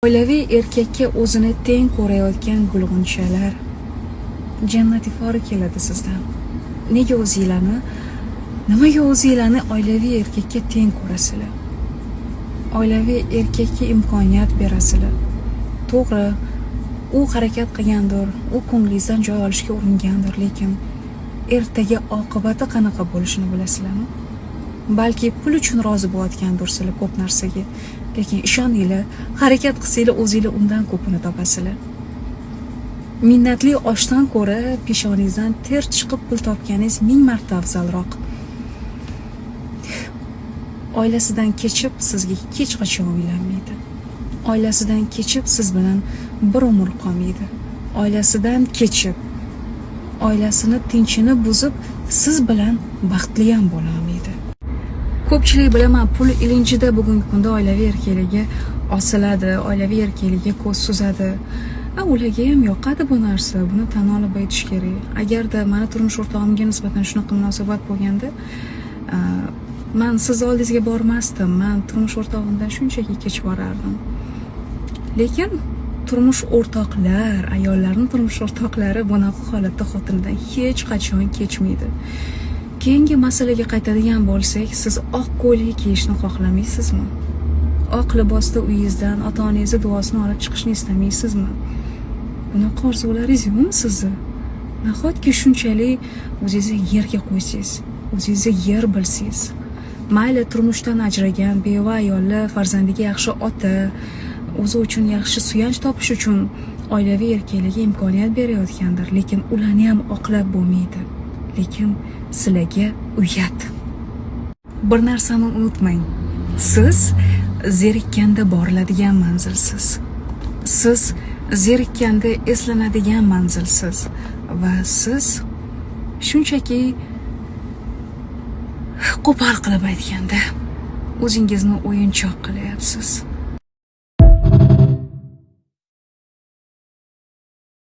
Oilaviy erkakka o'zini teng ko'rayotgan gulg'unchalar, jannat ifori keladi sizdan. Nega o'zinglarni, nimaga o'zinglarni oilaviy erkakka teng ko'rasizlar? Oilaviy erkakka imkoniyat berasizlar. To'g'ri, u harakat qilgandir, u ko'nglingizdan joy olishga uringandir, lekin ertaga oqibati qanaqa bo'lishini bilasizlarmi? Balki pul uchun rozi bo'layotgandirsizlar ko'p narsaga, lekin ishoninglar, harakat qilsanglar, o'zinglar undan ko'pini topasizlar. Minnatli oshdan ko'ra peshonangizdan ter chiqib pul topganingiz ming marta afzalroq. Oilasidan kechib sizga hech qachon uylanmaydi. Oilasidan kechib siz bilan bir umr qolmaydi. Oilasidan kechib, oilasini tinchini buzib siz bilan baxtli ham bo'la olmaydi. Ko'pchilik, bilaman, pul ilinjida bugungi kunda oilaviy erkaklarga osiladi, oilaviy erkaklarga ko'z suzadi. Ularga ham yoqadi bu narsa, buni tan olib aytish kerak. Agarda mani turmush o'rtog'imga nisbatan shunaqa munosabat bo'lganda, man siz oldingizga bormasdim, man turmush o'rtog'imdan shunchaki kech borardim. Lekin turmush o'rtoqlar, ayollarning turmush o'rtoqlari bunaqa holatda xotinidan hech qachon kechmaydi. Keyingi masalaga qaytadigan bo'lsak, siz oq ko'ylak kiyishni xohlamaysizmi? Oq libosda uyingizdan ota-onangizni duosini olib chiqishni istamaysizmi? Bunaqa orzularingiz yo'qmi sizni? Nahotki shunchalik o'zingizni yerga qo'ysangiz, o'zingizni yer bilsangiz? Mayli, turmushdan ajragan beva ayollar farzandiga yaxshi ota, o'zi uchun yaxshi suyanch topish uchun oilaviy erkaklarga imkoniyat berayotgandir, lekin ularni ham oqlab bo'lmaydi. Lekin sizlarga uyat. Bir narsani unutmang. Siz zerikkanda boriladigan manzilsiz. Siz zerikkanda eslanadigan manzilsiz va siz shunchaki, qo'pol qilib aytganda, o'zingizni o'yinchoq qilyapsiz.